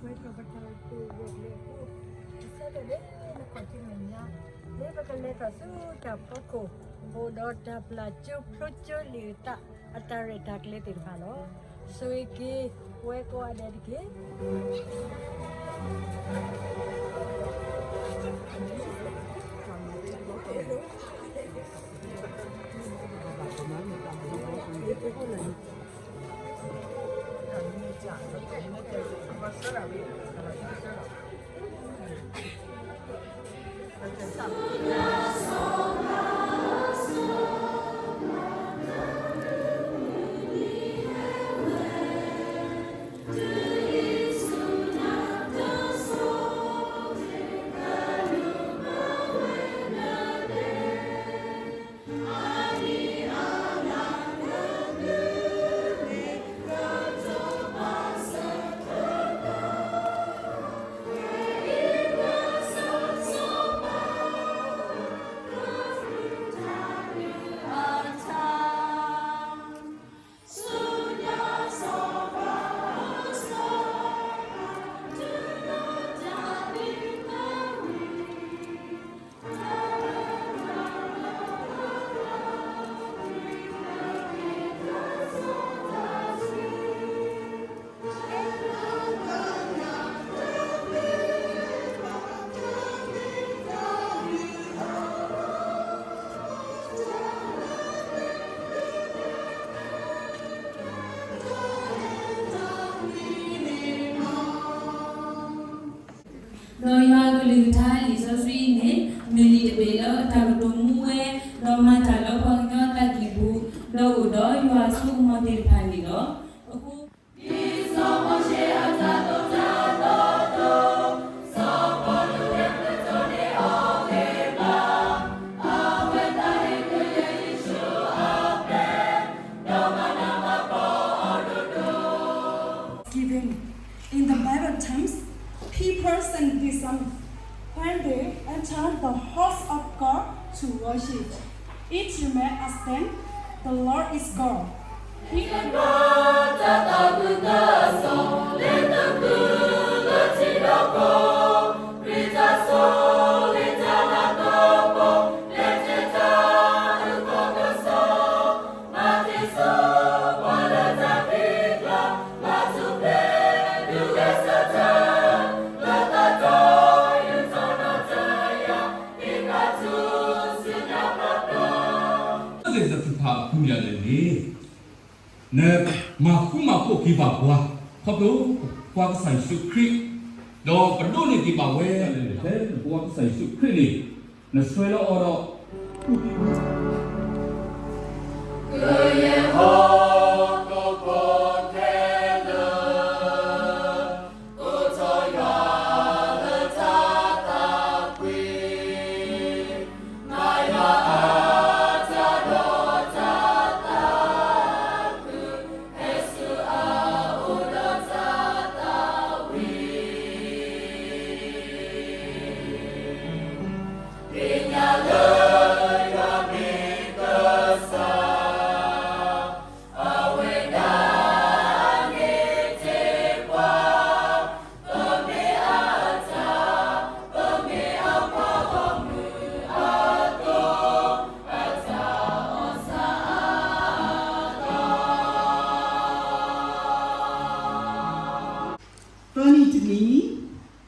ဝဲကပတၢ်တ့ဝဲၢ်ကျဲအဃိ, ကစၢ်တၢ်လၢနခီၣ်ထံးမဲာ်ညါ, လၢပကလဲၤထီၣ်ဆူတၢ်ဖီခိၣ်, အိၣ်ဒီးတၢ်ပျၢ်ကၠိဖျိကၠိလံာ်အသး အတၢ်ရဲၣ်တၢ်ကျဲၤသ့ၣ်တဖၣ်လီၤ. ဆိၣ်ဂ့ၤက့ၤပဝဲကိးဂၤဒဲးတက့ၢ်. ဒီးယွၤအကလုၢ်ကထါလံာ်စီဆှံအံၤန့ၣ် မ့ၢ်လံာ်တဘ့ၣ်လၢအတၢ်ကတိၤမူဝဲ, ဒီးမၤတၢ်လၢပှၤကညီအသးကံၢ်ပူၤ, ဒီးအိၣ်ဒီးယွၤအစိကမီၤသ့ၣ်တဖၣ်န့ၣ်လီၤ. အဃိ Given. In the Bible times, people sing this song when they enter the house of God to worship. It remains as then, the Lord is God. Heသ့ၣ်တဖၣ်အပူၤယၤလဲၣ်န့ၣ်, နမၤဃူမၤဖိးက့ၤဘၣ်ပှၤ, ခီဖျိပှၤကစၢ်ယ့ၣ်ၡူးခရံာ်, ဒီးပဒိးန့ၢ်က့ၤဘၣ်ဝဲ, ဖဲပှၤကစၢ်ယ့ၣ်ၡူးခရံာ်န့ၣ်, နဆှၢလၢအီၤဒီး သၢနံၣ်တနံၣ်,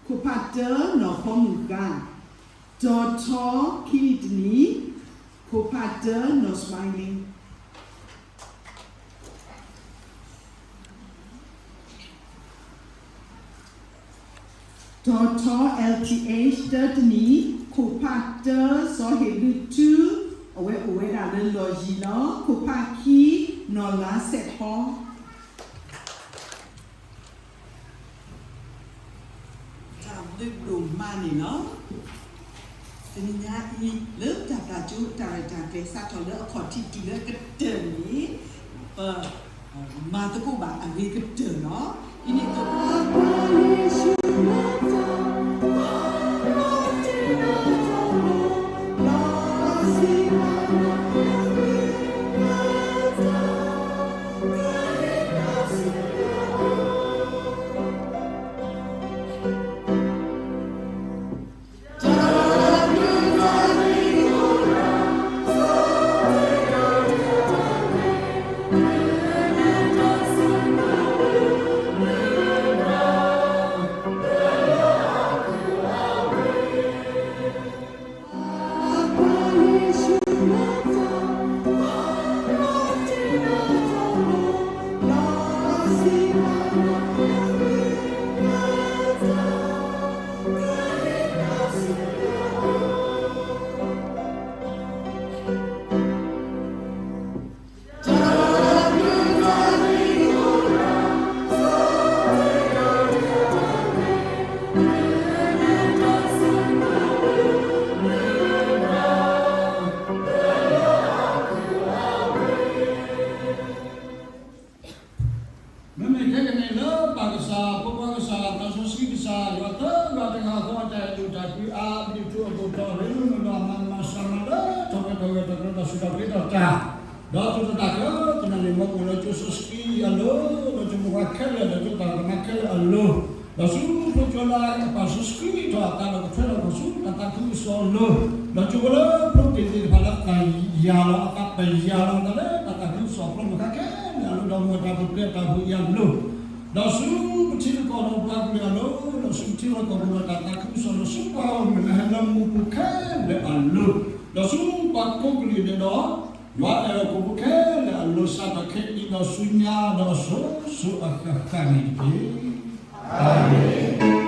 ခိၣ်ဖးတၢ နီၢ်ဖီမုၢ်ဃါ, ဒီးထီ ခံနံၣ်တနံၣ်, ခိၣ်ဖးတၢ နီၢ် smiling. ဒီးထီ L T H တၢတနံၣ်, ခိၣ်ဖးတၢ စီၤဟ့ၣ်လုၢ်ထူ, အဝဲအိၣ်ဝဲဒၣ်လၢလီၢ်ယံၤလီၤ. ခိၣ်ဖးခံ, နီၢ်လါစဲးဖီ. တၢ်ဘျုးဒိၣ်မးန့ၣ်လီၤ. တနံၤညါအံၤ လၢတၢ်သးကၠိတၢ်ရဲၣ်တၢ်ကျဲၤစးထီၣ်လၢအခီၣ်ထံးတုၤလၢကတၢၢ်န့ၣ်, ပမၤသကိးဘၣ်အဂ့ၤကတၢၢ်လီၤ. အံၤန့ၣ် ယွၤ ယွၤသၢဂၤတဂၤဃီအတၢ်အဲၣ်ဒိၣ်တၢ်ကွံအါ ဒ်ထူအဘိၣ်ထီၣ်ရ့လိာ်မုာ်ဒီးအမၤမၤစၢၤမၤလၢထီၣ်ကဲထီၣ်ဂဲၤထီၣ်ကျဲဒီးစူၢ်တၢ်က့ၤထီၣ်တၢ်, ဒီးသူၣ်တၢ်သးကၢ တနံၤန့ၣ်မ်ကအိၣ်လၢကၠိစီဆှံအလိၤ, ဒီးကၠိဖိခွါခဲလၢာ်ဒီးကၠိသရၣ်သမါခဲလၢာ်အလိၤ, ဒီးဆူဖျိကၠိလၢအကပာ်စီဆှံထီၣ်အသးဒီးကထွဲထီၣ်ကီၢ်ဆူတၢ်သးခုကစီၣ်အလိၤ, ဒီးကၠိဖိလၢဖျိတ့ၢ်သ့ၣ်တဖၣ်လၢသးယၤလီၤအသးပယၤလီၤအသးလၢတၢ်သးခုကစီၣ်အဖျိမုၢ်ဃါခဲလၢာ်အလိၤ ဒီးမုၢ်တၢ်ပူၤဖျဲးတၢ်ဖှိၣ်အံၤအလိၤ ဒီးဆူပထံပကီၢ်ဒီးပှၤကလုာ်အလိၤ, ဒီးဆူပထံလီၢ်ကီၢ်ပူၤဒီးတၢ်သးခုကစီၣ်လီၤဆူပှၤဂီၢ်မုၢ်လၢဟဲလၢမူပူၤခဲလၢာ်အလိၤ, ဒီးဆူပှၤကိးကလုာ်ဒဲးဒီး ယွၤအဲၣ်အီၤကိးပူၤခဲလၢာ်အလိၤ စးထီၣ်ခဲအံၤဒီးဆူညါဒီးအစိၤစိၤအဃၣ်ဃၣ်န့ၣ်တက့ၢ်. အၤမ့ၣ်.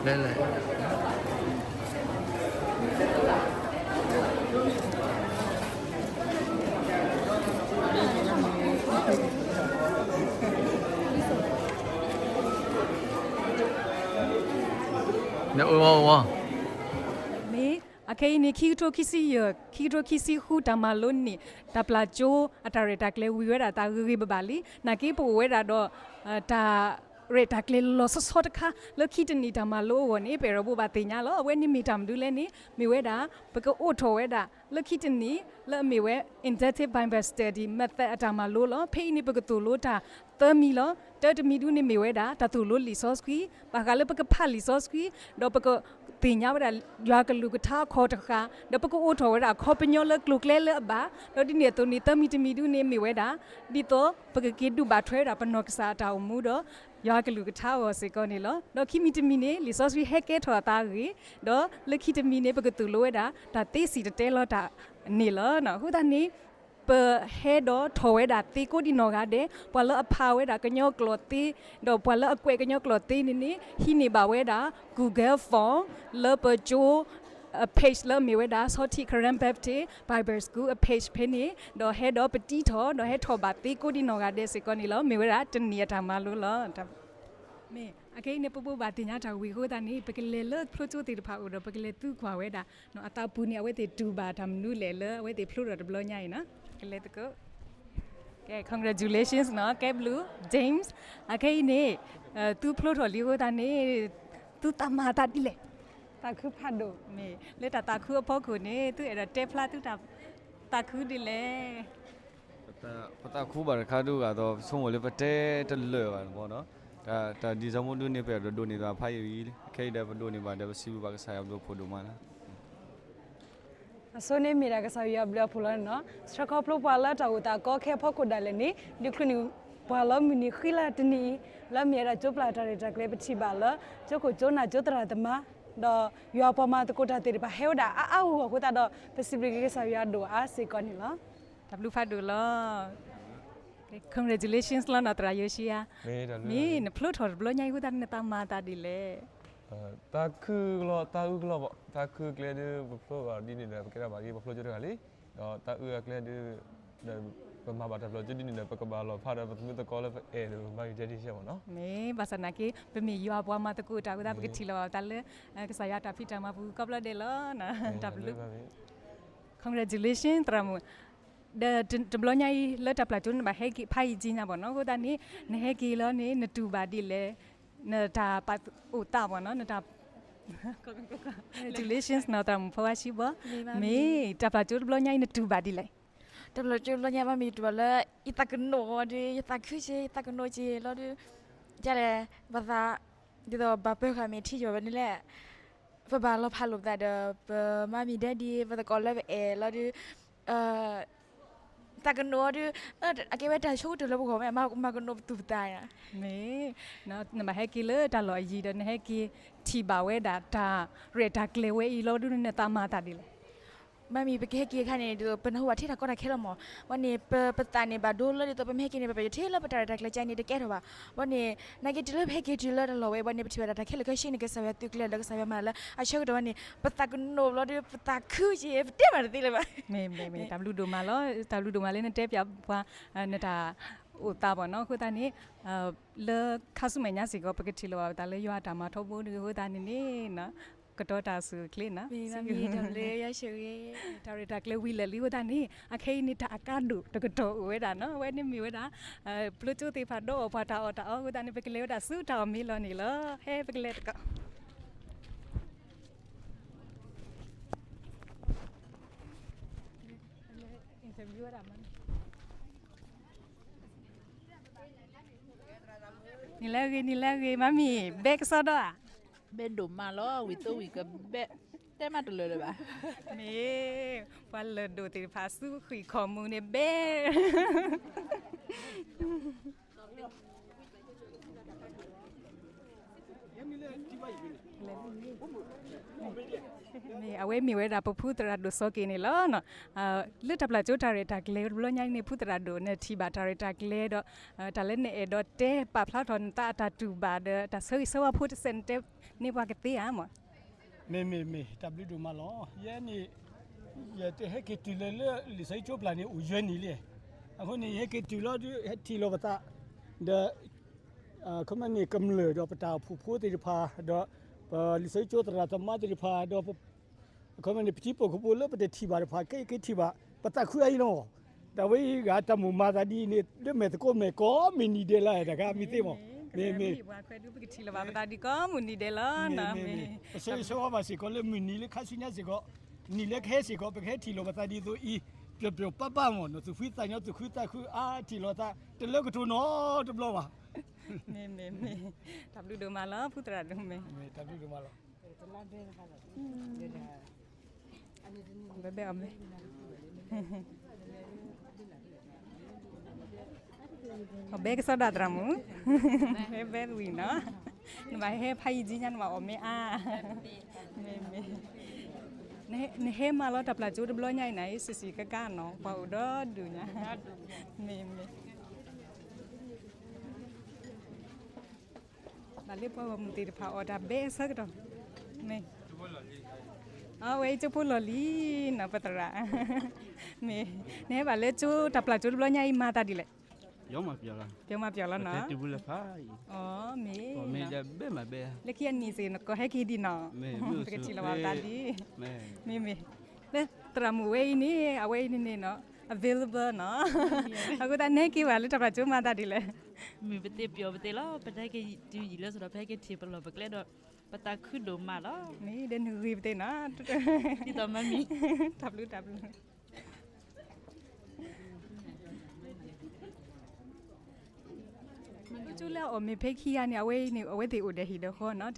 လဲၤလဲၤ နအိၣ်ဝဲအိၣ်ဝဲ မ့ၢ် အခဲအံၤန့ၣ် ခံကထိခံဆံယဲၢ် ခံကထိခံဆံဃု တၢ်မၤလိန့ၣ် တၢ်ပျၢ်ကၠိအတၢ်ရဲၣ်တၢ်ကျဲၤဝံၤဝဲဒၣ်တၢ်ဂ့ၤဂ့ၤဘၣ်ဘၣ်လံ. နာ်က့ပအိၣ်ဝဲဒၣ်ဒီး တၢ်ရဲၣ်တၢ်ကျဲၤလီၤဆီဆီတခါ လၢခံတနံၤတၢ်မၤလိအဂီၢ်န့ၣ် ပအဲၣ်ဒိးဘိးဘၣ်သ့ၣ်ညါလီၤ. အဝဲန့ၣ်မ့ၢ်တၢ်မနုၤလဲၣ်န့ၣ် မ့ၢ်ဝဲဒၣ် ပကအိးထီၣ်ဝဲဒၣ် လၢခံတနံၤ လၢအမ့ၢ်ဝဲ Intensive Bible Study Method အတၢ်မၤလိလီၤ. ဖဲအံၤန့ၣ် ပကသိၣ်လိတၢ်သၢမံၤလီၤ. တၢတမံၤဒုန့ၣ်မ့ၢ်ဝဲဒၣ် တၢ်သိၣ်လိလံာ်စီဆှံ ဘၣ်ဃးလၢပကဖးလံာ်စီဆှံ ဒီးပကသ့ၣ်ညါဝဲဒၣ် ယွၤကလုၢ်ကထါအခီၣ်တဃာ် ဒီးပကအိးထီၣ်ဝဲဒၣ်အခီပညီလၢကျိၤကျဲလၢအဘၣ်, ဒီးဒ်န့ၣ်အသိးန့ၣ် သၢမံၤတမံၤဒုန့ၣ်မ့ၢ်ဝဲဒၣ် ဒ်သိးပကက့ၤဒုးဘၣ်ထွဲဝဲဒၣ်ပနီၢ်ကစၢ်အတၢ်အိၣ်မူဒီး ယွၤကလုၢ်ကထါအဂီၢ်စ့ၢ်ကီးန့ၣ်လီၤ. ဒီးခံမံၤတမံၤန့ၣ် လံာ်စီဆှံဟဲကဲထီၣ်အသးအဂ့ၢ်, ဒီးလၢခံတမံၤန့ၣ် ပကသိၣ်လိဝဲဒၣ် တၢ်သ့စံၣ်တဲၤတဲလီၤတၢ်န့ၣ်လီၤ. အဃိသတးန့ၣ် ပဟဲဒီးထီၣ်ဝဲဒၣ်သ့ကိးဒံနီၢ်ဂၤဒဲး, ပှၤလၢအဖးဝဲဒၣ်ကညီကျိာ်သ့, ဒီးပှၤလၢအကွဲးကညီကျိာ်သ့န့ၣ်န့ၣ် ဟံးန့ၢ်ဘၣ်ဝဲဒၣ် Google Form လၢပကၠိ အ page လၢအမ့ၢ်ဝဲဒၣ် Salty Karen Baptist Bible School အ page ဖဲန့ၣ်, ဒီးဟဲဒီးပတံထီၣ် ဒီးဟဲထီၣ်ဘၣ်သ့ကိးဒံနီၢ်ဂၤဒဲးစ့ၢ်ကီးန့ၣ်လီၤ. မ့ၢ်ဝဲဒၣ်တနံၤအတၢ်မၤလိလီၤ. မ့ၢ် အခဲအံၤန့ၣ် ပဘိးဘၣ်သ့ၣ်ညါတၢ်ဝံၤအဃိသတးန့ၣ် ပကလဲၤလၢဖျိကၠိသ့ၣ်တဖၣ်အအိၣ်ဒီး ပကလဲၤသံကွၢ်ဝဲဒၣ် အသးပူၤန့ၣ် အဝဲသ့ၣ်တူၢ်ဘၣ်တၢ်မနုၤလဲၣ်လၢအဝဲသ့ၣ်ဖျိထီၣ်တဘျီညါအံၤနီၤ. ကလဲၤသကိး ကဲ congratulations နီၤ ကဲဘျုး James အခဲအံၤန့ၣ် သုဖျိထီၣ်လံအဃိသတးန့ၣ် သုသးမၤအသးဒ်လဲၣ်. သးခုဖးဒိၣ် မ့ၢ်လၢတၢ်သးခုအဖီခိၣ်န့ၣ် သုအဲၣ်ဒိးတဲဖျါသုတၢ်သးခုဒ်လဲၣ်. ပသးခုဘၣ်တခါဒုးဂၤဒီး ပဆိကမိၣ်လၢပတဲတလၢာ်ဘၣ်န့ၣ်မ့ၢ်နီၤ. တၢ် တၢ်ဒ်သိးမ့ၢ်ဒုးန့ၣ် ပအဲၣ်ဒိးဒိးန့ၢ်ဘၣ်ဖးယံာ်လံ, ခဲအံၤဒီးပဒိးန့ၢ်ဘၣ်ဒီး ပစံးဘျုးဘၣ်ကစၢ်ယွၤဘျုးဖှိၣ်ဒိၣ်မးလီၤ. အဆိန့ၣ်မ့ၢ်ဒၣ်ကစၢ်ယွၤဘျုးအဖှိၣ်လီၤန့ၣ်နီၤ. ဆှၢခီဖျိပှၤလၢတၢ်အိၣ်သးကီခဲအဖီခိၣ်ဒၣ်လဲာ်န့ၣ် ဒုးချုးန့ၢ်ပှၤလီၤမုၢ်နံၤဃံလၤတနံၤအံၤ လၢအမ့ၢ်ဝဲဒၣ်ကၠိပျၢ်တၢ်ရဲၣ်တၢ်ကျဲၤ ပထံၣ်ဘၣ်လၢ ကၠိခိၣ်ကၠိနၢ်ကၠိသရၣ်သမါ ဒီးယွၤပှၤမၤသကိးတၢ်သ့ၣ်တဖၣ်ဟဲဝဲဒၣ်အါအါဂီၢ်ဂီၢ်အဃိသတးဒီး ပစံးဘျုးက့ၤကစၢ်ယွၤဒိၣ်အါစ့ၢ်ကီးန့ၣ်လီၤ. တၢ်ဘျုးဖးဒိၣ်လီၤ. Congratulations လီၤနီၤ သရၣ်ယိၤၡံယၤ. မ့ၢ်နဖျိထီၣ်တဘျီညါအံၤအဃိသတး နသးမၤအသးဒ်လဲၣ်. သးခုကလီၤ သးအုကလီၤဘၣ်, သးခုကျဲဒုး ပဖျိအီၤဒ်န့ၣ်ဒီး ပကဲထီၣ်ဘၣ်ဒ်ပဖျိကၠိတဂၤလံ. ဒီးသးအုအကျဲဒုး ပမၤဘၣ်တၢ်ဖျိကၠိဒ်န့ၣ်ဒီး ပကဘၣ်လီၤဖးဒီးပသမုသကိးလၢပအဲၣ်ဒိးမၤဂ့ၤကဲဒ်စဲမ့ၢ်နီၤ. မ့ၢ်ဘၣ်ဆၣ်နာ်က့ ပမ့ၢ်ယွၤပှၤမၤသကိးတၢ်အဃိသတး ပကထံၣ်လီၤဘၣ်ပသးလၢ ကစၢ်ယွၤတၢ်ဖံးတၢ်မၤပူၤကိးဘျီဒဲးလီၤ. တၢ်ဘျုး Congratulations သရၣ်မုၣ်. ဒီးတဘျီညါအံၤ လၢတၢ်ပျၢ်ကၠိန့ၣ်ဘၣ်ဟဲက့ၤဖးယံာ်ကံညါဘၣ်နီၤ, အဃိသတးန့ၣ် နဟဲက့ၤလီၤန့ၣ် နတူၢ်ဘၣ်ဒ်လဲၣ်, နတၢ်ပာ်အိၣ်သးဘၣ်နီၤ, နတၢ် congratulations နီၤ သရၣ်မုၣ်ဖီဝါဆံဘီ, မ့ၢ်တၢ်ပျၢ်ကၠိတဘျီညါအံၤ နတူၢ်ဘၣ်ဒ်လဲၣ်. တၢ်ပျၢ်ကၠိတဘျီညါ မ့ၢ်ယတူၢ်ဘၣ်လၢ ယသးကနိးဝဲဒီး ယသးခုက့ၤ ယသးကနိးက့ၤလီၤဒီး ကလဲၣ် ပသး ဒ်သိးဘၣ်ပၢၤဃာ်မ့ၢ်ထံၣ်ယီၤဝဲန့ၣ်လဲၣ်, ပဘၣ်လီၤဖးလိာ်ပသးဒီး ပမါမံၤဒဲဒံ ပသကိးလၢပအဲၣ်လီၤဒီး အ သးကနိးအီၤဒီး အကဲဝဲတၢ်ဆိကတၢၢ်လၢပဂီၢ်မ့ၢ် မၤကနိးပသူၣ်ပသးန့ၣ်. မ့ၢ်, နဘၣ်ဟဲက့ၤလၢတၢ်လီၢ်အယံၤဒီး နဟဲက့ၤထံၣ်ဘၣ်ဝဲဒၣ်တၢ်ရဲၣ်တၢ်ကျဲၤဝဲအံၤလီၤဒုး နသးမၤသးဒ်လဲၣ်. မ့မ့ၢ်ပကဟဲက့ၤအခါန့ၣ် ဒ်သိးပနၢ်ဟူဘၣ်ထဲတၢ်ကီတၢ်ခဲလီၤမး, ဘၣ်န့ၣ် ပပသးန့ၣ် ဘၣ်ဒိလၢဒ်သိးပမ့ၢ်ဟဲက့ၤန့ၣ် ပပယီၤထဲလၢပတၢ်ရဲၣ်တၢ်ကျဲၤကန့ၣ် တကဲထီၣ်ဘၣ်. ဘၣ်န့ၣ် နာ်က့တုၤလၢပဟဲက့ၤတုၤလၢတၢ်လီၢ်ဝဲ ဘၣ်န့ၣ် ပထံၣ်ဘၣ်တၢ်တၢ်ခဲလၢာ်ခဲဆ့န့ၣ် ကစၢ်ယွၤသုးကျဲၤဒီးကစၢ်ယွၤမၤလၢအဆၢကတီၢ်ဝဲန့ၣ် ပသးကနိးလီၤဒီး ပသးခုက့ၤ ပတဲမးတသ့လၢၤဘၣ်. မ့ၢ်, မ့ၢ်, မ့ၢ်, တၢ်ဘျုးဒိၣ်မးလီၤ. တၢ်ဘျုးဒိၣ်မးလၢနတဲပၠးပှၤ နတၢ်အိၣ်သးဘၣ်နီၤ. အဃိသတးန့ၣ် လၢခါဆူမဲာ်ညါစ့ၢ်ကီး ပကထံၣ်လိာ်ဘၣ်ပသးလၢယွၤအတၢ်မၤထီဘိဒီး အဃိသတးန့ၣ်န့ၣ် ကတီၤတၢ်ဆူၣ်ချ့နီၤ. တၢ်ရဲၣ်တၢ်ကျဲၤဝံၤလၢာ်လံအဃိသတးန့ၣ် အခဲအံၤန့ၣ် တၢ်အကါဒိၣ်တကတီၢ်အိၣ်ဝဲဒၣ်နီၤ. အဝဲန့ၣ်မ့ၢ်ဝဲဒၣ် ဖျိကၠိသ့ၣ်တဖၣ်ဒီးအီၣ်ပှၤတၢ်အီၣ်တၢ်အီ အဃိသတးန့ၣ် ပကလဲၤဝဲဒၣ်ဆူတၢ်အီၣ်မ့ၤလီၢ်န့ၣ်လီၤ. ဟဲပကလဲၤတက့ၢ်. နံၤလၢအဂ့ၤ နံၤလၢအဂ့ၤ မၤမံၤ ဘဲကစီဒီဧါ. ဘဲဒိၣ်မးလီၤ ဝံၤသိဝံၤကဘဲ တဲမးတလၢာ်လၢၤဘၣ်. မ့ၢ် ပှၤလၢၢ်ဒိၣ်သ့ၣ်တဖၣ်ဆူဃံၢ်ခီၣ်မူန့ၣ် ဘဲ မ့ၢ် အဝဲမ့ၢ်ဝဲဒၣ်ပဖုသရၣ်ဒိၣ်စီၤက့ၤန့ၣ်လီၤ. လၢတၢ်ပျၢ်ကၠိတၢ်ရဲၣ်တၢ်ကျဲၤတဘျီညါအံၤန့ၣ် ဖုသရၣ်ဒိၣ် နထံၣ်ဘၣ်တၢ်ရဲၣ်တၢ်ကျဲၤဒီး တၢ်လၢနအဲၣ်ဒိးတဲပာ်ဖျါထီၣ်နသးအတၢ်တူၢ်ဘၣ်ဒီး တၢ်ဆၢဂ့ၤဆၢဝါဖိတစဲး နတဲန့ၢ်ပှၤကသ့ဧါမး. မ့ၢ်မ့ၢ်မ့ၢ် တၢ်ဘျုးဒိၣ်မးလီၤ. ယဲန့ၣ် ယတဟဲက့ၤတုၤလၢလၢလံာ်စီဆှံကၠိပျၢ်န့ၣ် အိၣ်ယဲၢ်နံၣ်လံ. အဃိန့ၣ် ယဟဲက့ၤတုၤလီၤဒုး ဟဲထံၣ်လီၤပသး ဒီး အခီပညီန့ၣ် ကမျၢၢ်ဒီးပတၢ်အိၣ်ဖှိၣ်ဖိသ့ၣ်တဖၣ် ဒီးပလံာ်စီဆှံကၠိသရၣ်သမါသ့ၣ်တဖၣ် ဒီး အခီပညီန့ၣ် ပထံဖိကီၢ်ဖိလၢပတထံၣ်ဘၣ်တဖၣ် ကဲက့ၤထံၣ်ဘၣ် ပသးခုအါအံၤလီၤ. ဒီးအဝဲအံၤဂၤတၢ်မိၣ်မၤသးဒ်အံၤန့ၣ် လၢမဲာ်သကိးမဲာ်ကိးမုၢ်နံၤဒဲးလၢ် တၢ်ခါမ့ၢ်သ့မး. မ့ၢ်မ့ၢ် ပှၤခွဲးဒုးပကထံၣ်လီၤဘၣ်ပသးဒ်ကိးမုၢ်နံၤဒဲးလီၤ. မ့ၢ်မ့ၢ် ပဆၢဂ့ၤဆၢဝါဘၣ်စ့ၢ်ကီးလၢမုၢ်နံၤလၢခါဆူညါစ့ၢ်ကီး နံၣ်လၢကဟဲစ့ၢ်ကီး ပကဟဲထံၣ်လိာ်ပသးဒ်သိးအံၤ ပျီၢ်ပျီၢ်ပၢ်ပၢ်မး နီၢ်သူၣ်ဖှံသးညီ သူၣ်ခုသးခုအါ ထံၣ်လိာ်သးတလၢကတိၤနီတဘျီဘၣ်. မ့ၢ်မ့ၢ်မ့ၢ် တၢ်ဘျုးဒိၣ်မးလီၤ ဖုသရၣ်ဒိၣ်မ့ၢ် တၢ်ဘျုးဒိၣ်မးလီၤ. ဘဲဘဲအီၤမ့ၢ် အဘဲကစီဒီသရၣ်မုၣ် ဘဲဘဲဝံၤနီၤ နဘၣ်ဟဲဖးယံာ်ကံညါ နဘၣ်အီၣ်မ့ၢ်အါ မ့ၢ်မ့ၢ် နဟဲမၤလီၤတၢ်ပျၢ်ကၠိတဘျီညါအံၤန့ၣ် စံးစံးကါကါနီၤ ပှၤအိၣ်ဒီဒူၣ်ညါ မ့ၢ်မ့ၢ် ဘၣ်လၢပှၤဂီၢ်မုၢ်သ့ၣ်တဖၣ်အီၣ်တၢ်ဘဲအဆၢကတီၢ် မ့ၢ် အဝဲအံၤကၠိဖိလီၢ်လံၤနီၤ ပသရၣ် မ့ၢ် နဟဲဘၣ်လၢကၠိတၢ်ပျၢ်ကၠိတဘျီညါအံၤ မၤသးဒ်လဲၣ် ပျီမၤပျီလီၤ ပျီမၤပျီလီၤနီၤ အီၤ မ့ၢ် လၢခံအနံၣ်စ့ၢ် နကိးဟဲက့ၤဒံးနီၤ ပကထံၣ်လီၤဘၣ်ပသးဒ် မ့ၢ်မ့ၢ် လၢသရၣ်မုၣ်ဝဲအံၤန့ၣ် အဝဲအံၤန့ၣ်နီၤ available နီၤ အဃိသတးနဟဲက့ၤဘၣ်လၢတၢ်ပျၢ်ကၠိမၤသးဒ်လဲၣ် မ့ၢ်ပသ့ပျီပသ့လီၤ ပတဟဲက့ၤတုၤယံာ်လၢစဒီး ပဟဲက့ၤထံၣ်ပလီၢ်ပကျဲဒီး ပသးခုဒိၣ်မးလီၤ မ့ၢ်ဒီးနဂ့ၤပသ့နီၤ ဒ်သိးမၤမံၤ တၢ်ဘျုးတၢ်ဘျုး ဖျိကၠိလၢအီၣ်မ့ၤဖဲခံဂၤန့ၣ် အဝဲအံၤန့ၣ် အဝဲသ့ၣ်အိၣ်ဒီးဟံၣ်ဒီးဃီနီၤ တနံၤညါအံၤ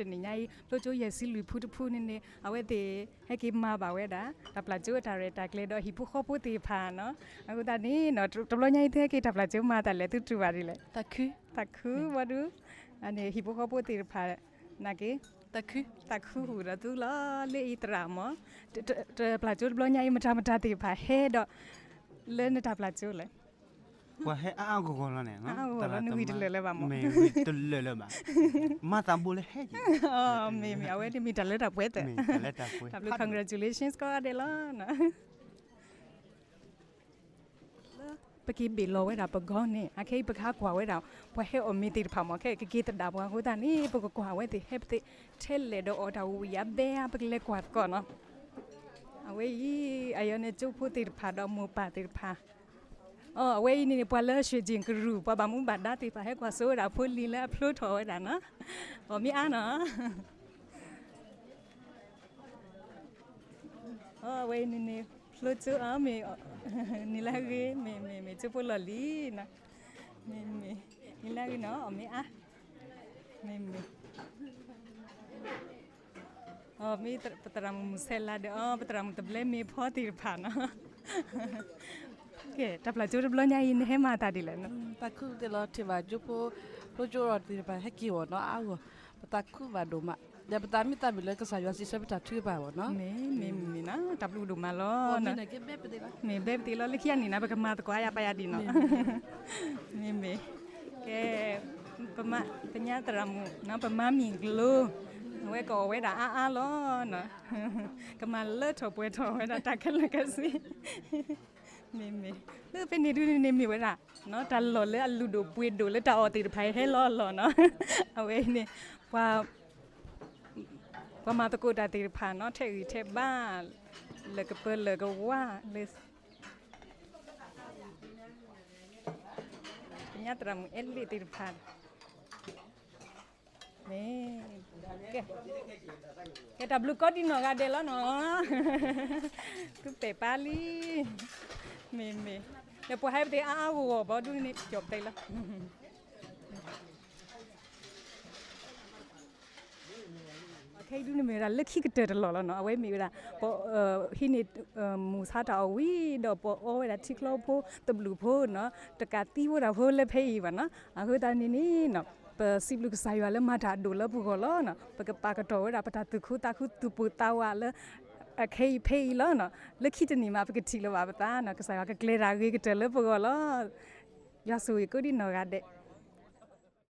ဖျိကၠိယဲၢ်ဆံလွံၢ်ဖုတဖုန့ၣ်န့ၣ် အဝဲသ့ၣ်ဟဲက့ၤမၤဘၣ်ဝဲဒၣ် တၢ်ပျၢ်ကၠိအတၢ်ရဲၣ်တၢ်ကျဲၤဒီးဟံၣ်ဖိဃီဖိသ့ၣ်တဖၣ်နီၤ အဃိသတးန့ၣ်နီၤ တဘျီညါအံၤသုဟဲက့ၤတၢ်ပျၢ်ကၠိမၤသးလဲၣ် သုတူၢ်ဘၣ်ဒ်လဲၣ် သးခု သးခုဝဲဒုး အန့ၣ်ဟံၣ်ဖိဃီဖိသ့ၣ်တဖၣ် နာ်က့ သးခု သးခုဟူးဒီးသုလီၤ လၢအံၤသရၣ်မး တပျၢ်ကၠိတဘျီညါအံၤ မတၤမတၤသ့ၣ်တဖၣ်ဟဲဒီး လၢနတၢ်ပျၢ်ကၠိလဲၣ် ပှၤဟဲအါအါဂီၢ်ဂီၢ်လီၤန့ၣ် အါအါဂီၢ်ဂီၢ်လီၤ နဂံၢ်တလၢာ်လၢၤဘၣ်မး မ့ၢ်ဂံၢ်တလၢာ်လၢၤဘၣ် မၤသးဘိလၢဟဲက့ၤ မ့ၢ်မ့ၢ် အဝဲန့ၣ်မ့ၢ်တၢ်လၢတၢ်ပှဲၤတၢ် တၢ်ဘျုး congratulations ကိးဂၤဒဲးလီၤ ပက့ၤဘ့ၣ်လီၤဝဲဒၣ်ပဂီၢ်န့ၣ် အခဲအံၤပကဟးကွၢ်ဝဲဒၣ် ပှၤဟဲအီၣ်မ့ၤသ့ၣ်တဖၣ်မး ခဲကက့ၤသဒၣ်ပှၤအဃိသတးန့ၣ် ပကကွၢ်ဝဲသ့ၣ်ဟဲပသ့ ထဲလဲၣ်ဒီးအီၣ်တၢ်ဝံၤအါဘဲဧါ ပကလဲၤကွၢ်သကိးနီၤ အဝဲအံၤ အယီၤန့ၣ်ကၠိဖိသ့ၣ်တဖၣ်ဒီးမိၢ်ပၢ်သ့ၣ်တဖၣ် အဝဲအံၤန့ၣ် ပှၤလၢရွှ့ၣ်ကၠ့ၣ်ကရူၢ် ပှၤဘၣ်မူဘၣ်ဒါသ့ၣ်တဖၣ် ဟဲကွၢ်စိဝဲဒၣ်ဖိလံၤလၢအဖျိထီၣ်ဝဲဒၣ်နီၤ အီၣ်မ့ၤအါနီၤ အဝဲအံၤန့ၣ်န့ၣ် ဖျိကၠိအီၤမ့ၢ် နံၤလၢအဂ့ၤ မ့ၢ်မ့ၢ်မ့ၢ်ကၠိဖိလီၢ်လံၤနီၤ မ့ၢ်မ့ၢ် နံၤလၢအဂ့ၤနီၤ အီၣ်မ့ၤအါ မ့ၢ်မ့ၢ် အီၣ်မ့ၢ်ပသရၣ်မုၣ်မုၢ်ဆဲးလၤဒီး အီ ပသရၣ်မုၣ်တဘျဲမ့ၢ်ဖီသ့ၣ်တဖၣ်နီၤ ကဲ တၢ်ပျၢ်ကၠိတဘျီညါအံၤ နဟဲမၤတၢ်ဒ်လဲၣ်နီၤ. တၢ်ခုၣ်သ့ၣ်လီၤ ထံၣ်ဘၣ်ကၠိဖိ ဖိကၠိရီၣ်သ့ၣ်တဖၣ်ဟဲက့ၤအီၤနီၤ အါဂီၢ် ပသးခုဘၣ်ဒိၣ်မး ဒီးပသးမ့ၢ်သးမုာ်လၢကစၢ်ယွၤစံးဆၢပတၢ်ထုကဖၣ်အဂီၢ်နီၤ. မ့ၢ်မ့ၢ်မ့ၢ်နီၤ တၢ်ဘျုးဒိၣ်မးလီၤ. မ့ၢ်ဘဲပသ့ၣ်လီၤ လၢခံအနံၣ်နီၤ ပကမၤသကိးအါယၤပာ်ယၤဒံးနီၤ. မ့ၢ်မ့ၢ် ကဲ ပမါ ပညါသရၣ်မုၣ်နီၤ ပမါမံၤကျိၤ အဝဲကအီၣ်ဝဲဒၣ်အါအါလီၤနီၤ. ကမၤလၢထီၣ်ပှဲၤထီၣ်ဝဲဒၣ်တၢ်ခဲလၢာ်ခဲဆ့ မ့မ့ၢ် လၢဖဲန့ၣ်ဒုန့ၣ်မ့ၢ်ဝဲဒၣ် တၢ်လီၢ်လၢအလုၢ်ဒိၣ်ပှ့ၤဒိၣ်လၢတၢ်အီၣ်သ့ၣ်တဖၣ်အံၤဟဲလီၤအလီၢ်နီၤ. အဝဲအံၤန့ၣ် ပှၤ ပှၤမၤသကိးတၢ်သ့ၣ်တဖၣ်နီၤ ထဲးဂံၢ်ထဲးဘါ လၢကပၢလၢကဝါလၢ ကညါသရၣ်မုၣ်အဲလ့ၣ်သ့ၣ်တဖၣ် မ့ၢ် ကဲ ကဲတၢ်ဘျုးကိးဒံနီၢ်ဂၤဒဲးလီၤနီၤ. သုပဲာ်ပာ်လံ မ့မ့ၢ် ဒီးပှၤဟဲပသ့ၣ်အါအါဂီၢ်ဂီၢ်ဘီဒုန့ၣ် ကၠီၣ်ပသဲလီၤ. ခဲအံၤဒုန့ၣ်မ့ၢ်ဝဲဒၣ်လၢခံကတၢၢ်တလီၢ်လီၤနီၤ. အဝဲမ့ၢ်ဝဲဒၣ် ပဟံးန့ၢ် မူၤဆါတၢ်အီၣ်ဝံၤဒီး ပအီဝဲဒၣ်ထံချီဖိ သဘျုးဖိနီၤ တကးသံဖိတၢ်ဖိလၢဖဲအံၤဘၣ်နီၤ. အဃိသတးန့ၣ်န့ၣ်နီၤ ပစံးဘျုးကစၢ်ယွၤလၢမၤတၢ်အဒိၣ်လၢပဂီၢ်လီၤနီၤ. ပကပာ်ကတီၢ်ဝဲဒၣ်ပတၢ်သူၣ်ခုသးခုသူၣ်ပိၢ်သးဝးလၢ အခဲအံၤဖဲအံၤလီၤနီၤ. လၢခံတနံၣ်မး ပကထံၣ်လၢၤဘၣ်ပသးနီၤ ကစၢ်ယွၤကကျဲၤတၢ်ဂ့ၤကတၢၢ်လၢပဂီၢ်လီၤ. ယွၤဆိၣ်ဂ့ၤကိးဒံနီၢ်ဂၤဒဲး.